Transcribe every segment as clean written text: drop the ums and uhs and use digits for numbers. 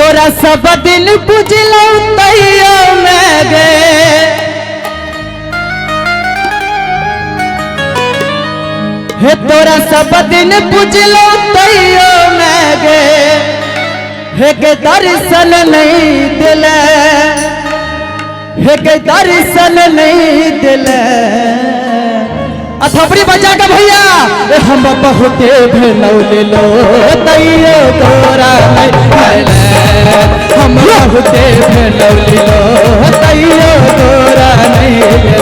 तोरा सब दिन पुजलौ तैयो मैं गे हे तोरा सब दिन पुजलौ तैयो मैं गे हे के दर्शन नहीं दिले हे के दर्शन नहीं दिले। थपड़ी बजा के भैया हम बहुते भेलौ लेलो तैयो तोरा नहीं आइले हम बहुते भेलौ लेलो तैयो तोरा नहीं आइले।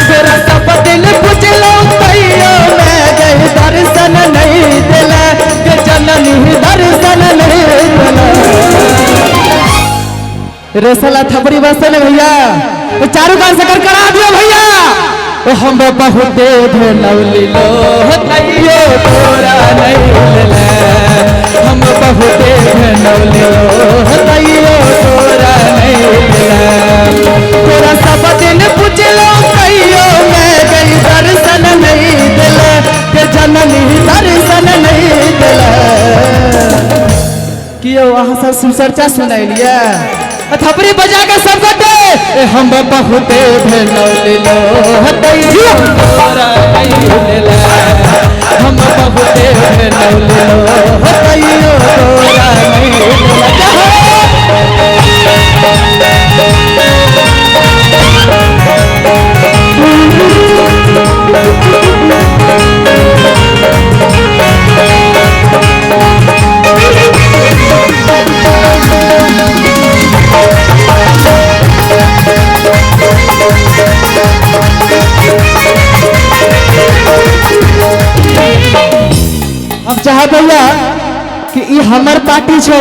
तोरा सब दिन पुजलौ तैयो मैं गई दर्शन नहीं दिले के जननी दर्शन नहीं दिले। रेसला थपड़ी बसते ने भैया चारू कान से कर दियो भैया हम बहुते भेलौ लीलो तैयो तोरा नहीं आइले हम बहुते भेलौ लीलो तैयो तोरा नहीं आइले। तोरा सब दिन पुजलौ तैयो मैं गई दर्शन नहीं दिले के जननी दर्शन नहीं दिले। कियो अहाँ सब सुरचर्चा सुनैलियै थपड़ी बजा के सब गोटे हम बहुते भेलौ लीलो तैयो तोरा नहीं आइले हम बहुते भेलौ लीलो तैयो तोरा नहीं आइले। हम चाह भैया कि ई हमर पार्टी छै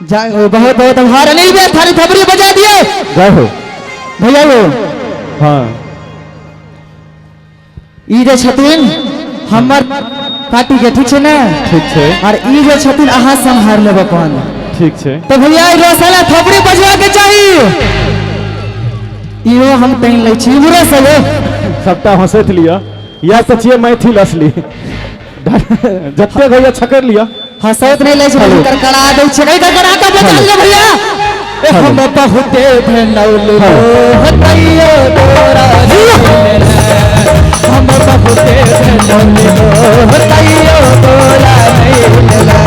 बहुत बहुत आभार। अनिल भैया थारी थपड़ी बजा दिए। जय हो भैया हो। हाँ ई जे छथिन हमर पार्टी के ठीक छै ने ठीक छै और ई जे छथिन अहाँ सम्हार लेब अपन ठीक छै। तो भैया रोसला थपड़ी बजवा के चाही इहो हम टाइन लै छी इमहरो से सबटा हंसैत लिअ या तऽ छियै मैथिल असली जते भैया छकड़ लिअ हंसैत नहीं लै छै करकरा दै छै कहीं करकरा के बजा लिअ भैया। हम बहुते भेलौ लीलो तैयो तोरा हम बहुते भेलौ लीलो तैयो तोरा नहीं आइले।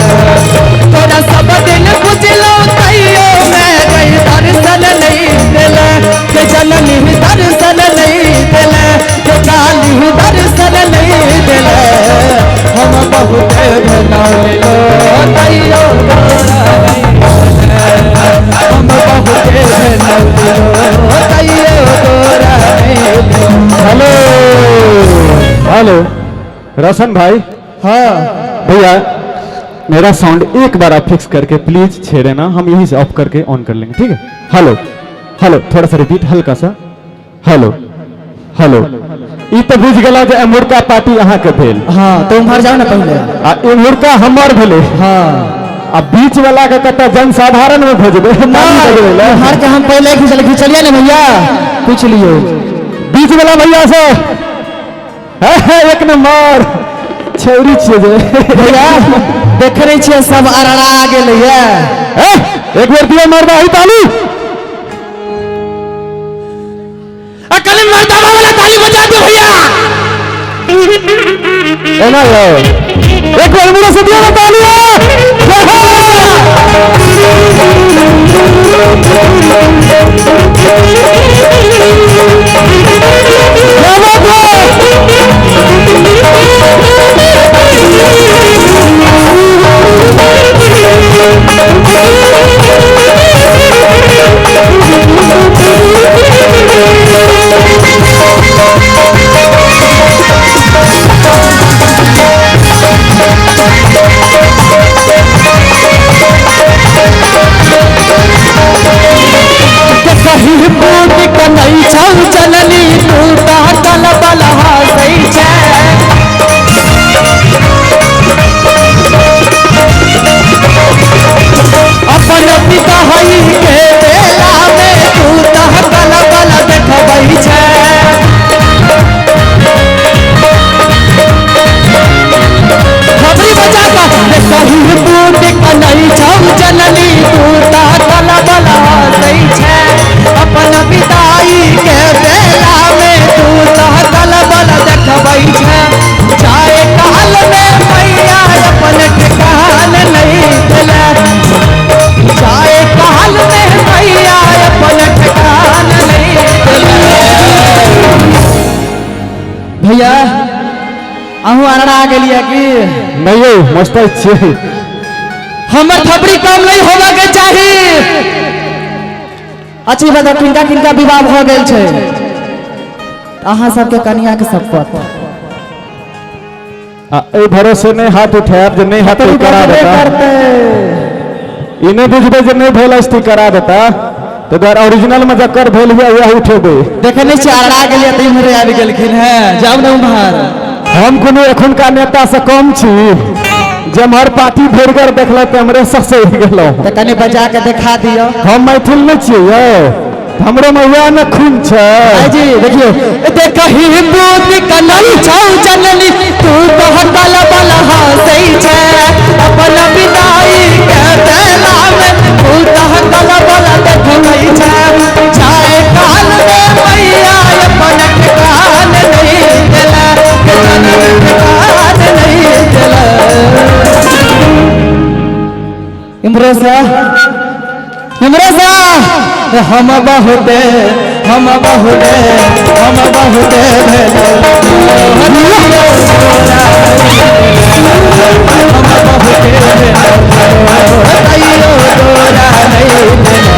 तोरा सब दिन पुजलौ तैयो मैं गई दर्शन नहीं दिले के जननी दर्शन नहीं दिले के काली दर्शन नहीं दिले हम बहुते भेलौ लीलो तैयो तोरा नहीं आइले हम बहुते भेलौ लीलो तैयो तोरा नहीं आइले। हेलो हेलो रोशन भाई। हाँ भैया मेरा साउंड एक बार आप फिक्स करके प्लीज छेड़े ना, हम यहीं से ऑफ करके ऑन कर लेंगे ठीक है। हेलो हेलो थोड़ा सा रिपीट हल्का सा। हेलो हेलो ई तो बुझ गला जे एम्हुरका पार्टी अहाँ के भेल। हाँ तो उम्हर जाओ ना पहले आ एम्हुरका हमर भेले। हाँ आ बीच वाला के कतऽ जनसाधारण में भेजबै उम्हर के हम पहले खिंचलिए ने भैया पूछ लियो बीच वाला भैया से एक नंबर छौरी छियै जे भैया देख रहे छियै सब अरड़ा गेलैया। एक बेर दियौ मर्दा ही ताली अकल मर्दावा वाला ताली बजा दो भैया एना यौ एक बेर मुँह से दियौ ना ताली। कहीं बूट का नहीं छौ जननी अरड़ा गेलियै की? नहीं यौ, मस्त छियै। हमर थपड़ी कम नहीं होबा के चाही। अच्छी बताओ किनका किनका विवाह भ गेल छै? अहाँ सबके कनिया के शपथ। आ एहि भरोसे नहीं हाथ उठायब जे नहीं हाथ करा देता। ई नहीं बुझबै जे नहीं भेल अछि करा देता, तो द्वारा ओरिजिनल में जकर भेल हुआ वह उठेबै। देखे नहीं छियै अरड़ा गेलियै तऽ इम्हरे आबि गेलखिन हैं, जाउ ने उम्हर। हम कोनो एखुनका नेता से कम छी, जेम्हर पार्टी भरिगर देखलक तेम्हरे ससरि गेलहुँ। तऽ कनि बजा के देखा दियौ। हम मैथिल नहीं छियै यौ, हमरो में वएह ने खून छै। भाईजी देखियौ, देखही बूंद कनल छौ जननी, तू कह बल बल हंसै छै, अपन विदाई के बेला में तू कह बल बल देखै छै, जाय काल में मैया अपन ठिकान नहीं देला, के जननी ठिकान नहीं देला। इम्हरो से, इम्हरो से हम बहुते, हम बहुते, हम बहुते भेलो, हम बहुते भेलो, तैयो तोरा नहीं भेलो।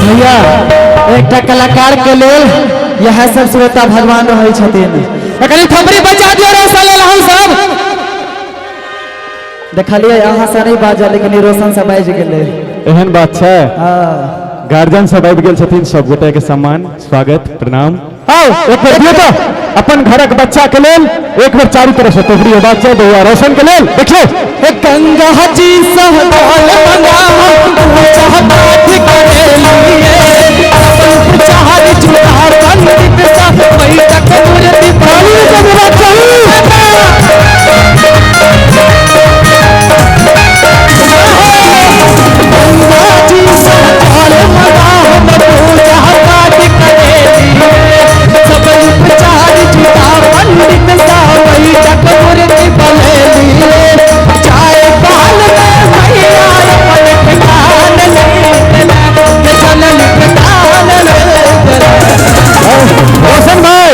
भैया एकटा कलाकार के लेल यह सब श्रोता भगवान रहै छथिन। कनि थपड़ी बजा दियौ रोशन लेल अहाँ सब। देखलियै अहाँ से नहीं बाजल, लेकिन ई रोशन से बाजि गेलै। एहन बात छै? हाँ। गार्जियन सब आबि गेल छथिन, सब गोटे के सम्मान स्वागत प्रणाम। आओ एक बेर दियौ तऽ अपन घरक बच्चा के लेल एक बेर चारू तरफ से टोकरी होबाक चाही बौआ रोशन के लेल। देखियौ एक गंगा जी सहजल मंगा पूजा पाठ करे लिए, अपन प्रचार चुनार पंडित सा बैठक मूर्ति ताली बजबाक चाही। गंगा जी सहजल मंगा हम पूजा पाठ करे लिए, सब उपचार जुटा पंडित सा बैठक मूर्ति बने लिए, चाय पाल में मैया अपन ठिकान नहीं देला, के जनन ठिकान नहीं देला। रोशन भाई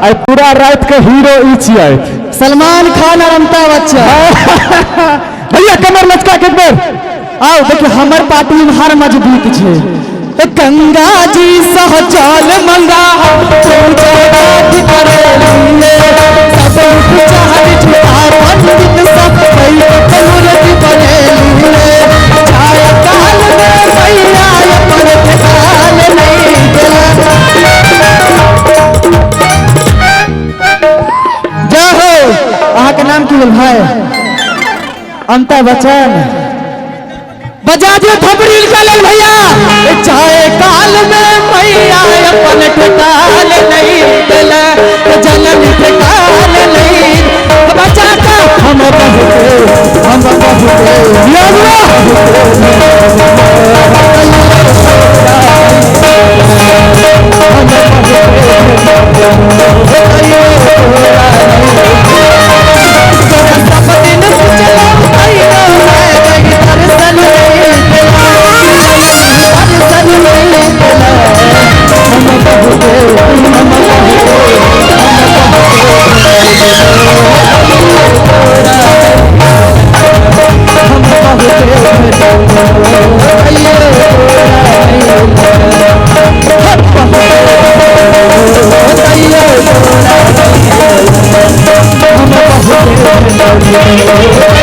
आई पूरा रात के हीरो ई छियै, सलमान खान और अमिताभ बच्चन। भैया कमर लचका के एक बेर आओ देखिए हमर पार्टी इम्हर मजबूत छै। गंगा जी सहजल मंगा पूजा पाठ करे लिए, सब उपचार जुटा पंडित सब बैठक मूर्ति बने लिए, चाय काल में मैया अपन ठिकान नहीं देला। जय हो। अहाँ के नाम की भेल भाई? अमिताभ बच्चन। बजा दियो थपड़ी इनका लेल भैया। चाहे काल में मैया अपन ठिकान नहीं देला, जनन ठिकान नहीं बचा का हम बहुते, हम बहुते, सब दिन चलो दर्शन नहीं देला, दर्शन नहीं देला, हम बहुते, हम बहुते, हम बहुते।